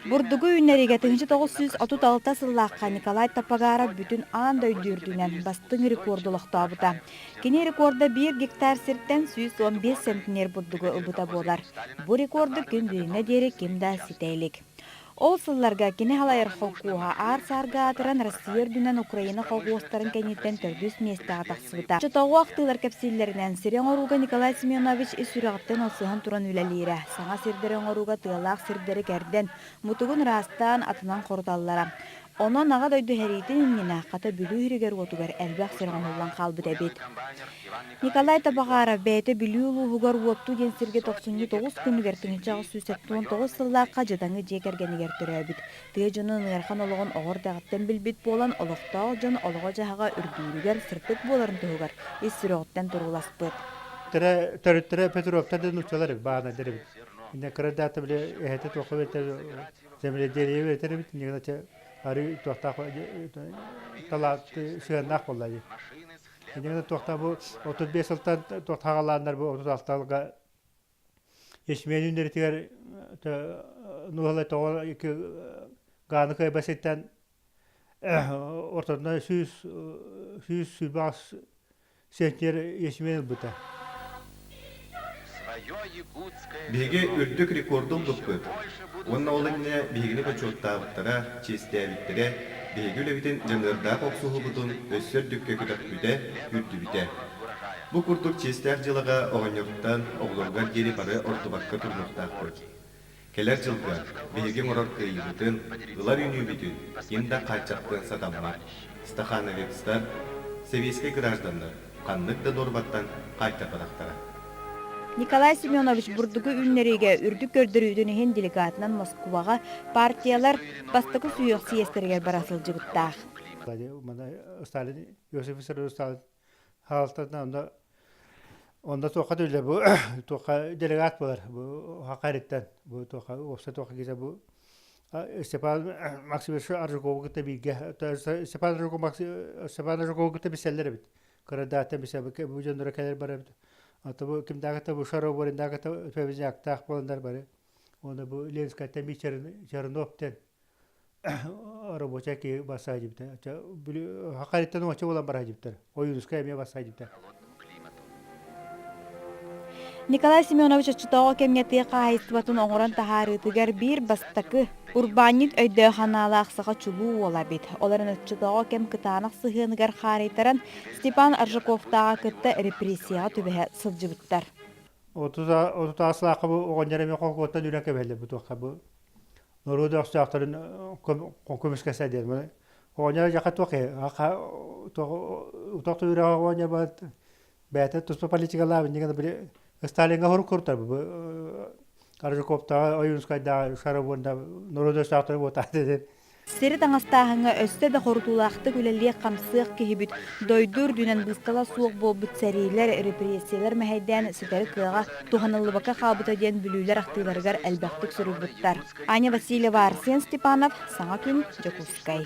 Бурдугу үүннэриигэ 1936 сыллаахха Николай Таппагаров бүтүн аан дойду үрдүнэн бастыҥ рекорду олохтообута. Кини рекорда биир гектар сиртэн 115 центнер бурдугу ылбыта буолар. Бу рекорду күн бүгүҥҥэ диэри ким да ситэ илик. Ол сылларга кини халайар холкуоһа аар-саарга аатыран Россия үрдүнэн Украина колхуостарын кэнниттэн төрдүс миэстэҕэ тахсыбыта. Оччотооҕу ахтыылар кэпсииллэринэн, сири оҥорууга Николай Семенович ис сүрэҕиттэн ылсыһан туран үлэлиирэ. Саҥа сирдэри оҥорууга тыалаах сирдэри кэрдэн, мутугун ыраастаан, атынан хоруталлара. Онон Аҕа дойду сэриитин иннинэ хата Бүлүү сиригэр-уотугар элбэх сир оҥоһуллан хаалбыт эбит. Николай Табаҕаров бэйэтэ Бүлүү улууһугар Уотту диэн сиргэ тохсунньу тоҕус күнүгэр 1979 сыллаахха дьадаҥы дьиэ кэргэнигэр төрөөбүт. Тыа дьонун ыарахан олоҕун оҕо эрдэҕиттэн билбит буолан, олохтоох дьон олоҕо-дьаһаҕа үрдүүрүгэр, сырдык буоларын туһугар ис сүрэҕиттэн турууласпыт. Төрүттэрэ Петровтар да нууччалар эбит, баанайдар эбит. Инне кыра даата били эһэтэ туохха бэйтэр земледелие бэйтэр эбит, инне арыы туохтаах талаат сыаннаах буолла дии. Иннигинэ туохта бу 35 сылтан туохтааҕалааннар бу 36-га ячмень үүннэритигэр нуһалай тоҕо икки гааны кыайба ситтэн ортотунан 100 128 центнер ячмень ылбыта. Биһиги үрдүк рекорду ылбыппыт уонна ол иннинэ биһигини бочуоттаабыттара, чиэстээбиттэрэ, биһиги үлэбитин дьаныардаах охсуһуубутун өссө үрдүккэ көтөхпүтэ, күүрдүбүтэ. Бу курдук чиэстээх дьыалаҕа оҕонньоруттан оҕолоругар диэри бары ордубакка турунуохтаахпыт. Кэлэр дьылга биһиги оҥорор кыайыыбытын, ылар үүнүүбүтүн ким да хааччахтыан сатаммат. Стахановецтар, сэбиэскэй гражданнар ханнык да нуорбаттан хаайтарбатахтара. Николай Семенович бурдугу үүннэриигэ үрдүк көрдөрүүтүн иһин делегатынан Москваҕа партиялар бастакы сүһүөх съезтэригэр бара сылдьыбыттаах. Сталин, Иосиф Виссарионович Сталин хаалтарынан онно онно туохха да бу туохха делегат буолар бу хакариттан бу туохха уопсай туохха киирсэ бу Степан Максимович Аржакову кытта бииргэ Степан Аржаков Степан Аржакову кытта билсэллэр эбит кырадааттан билсэбит бу дьонноро кэлэр бар эбит ата бу кимдаагата бу Шаров барындаагата Февзяктаах буоланнар бары уонна бу Ленскайтан би Чернов диэн рабочай киһи бассаа дьибитэ хакариттан уоча буолан бара дьибитэр Ойуунускай эмиэ бассаа дьибитэр Николай Семенович оччотооҕу кэмҥэ тыа хаһаайыстыбатын оҥорон таһаарыытыгар биир бастакы урбаанньыт өйдөөх анаалаах саха чулуу уола эбит. Ол эрэн оччотооҕу кэм кытаанах сыһыаныгар хаарыйтаран Степан Аржаковтааҕы кытта репрессияҕа түбэһэ сылдьыбыттар. 36 сылаахха бу оҕонньор эмиэ холкуоттан үрэн кэбиһэллэр бу туохха бу норуот өстөөхтөрүн көмүскэсэ диэн оҕонньор дьаха туох утох үрэҕэ оҕонньор бэйэтэ туспа политикалаах иннигэн били Сталиҥҥа хорук куртар бу Аржаковтааҕы Ойуунскайдааҕы Шаровонда норуот өстөөхтөрү буотааты диэн Сири таҥастааһыҥҥа өссө да хорутуулаахтык үлэлиэх-хамсыах киһибит дойду үрдүнэн быыстала суох буолбут сэриилэр, репрессиялар мэһэйдээн ситэри кыаҕа туһаныллыбакка хаалбыта диэн бүлүүлэр ахтыыларыгар элбэхтик суруйбуттар. Аня Васильева, Арсен Степанов, Саҥа күн, Дьокуускай.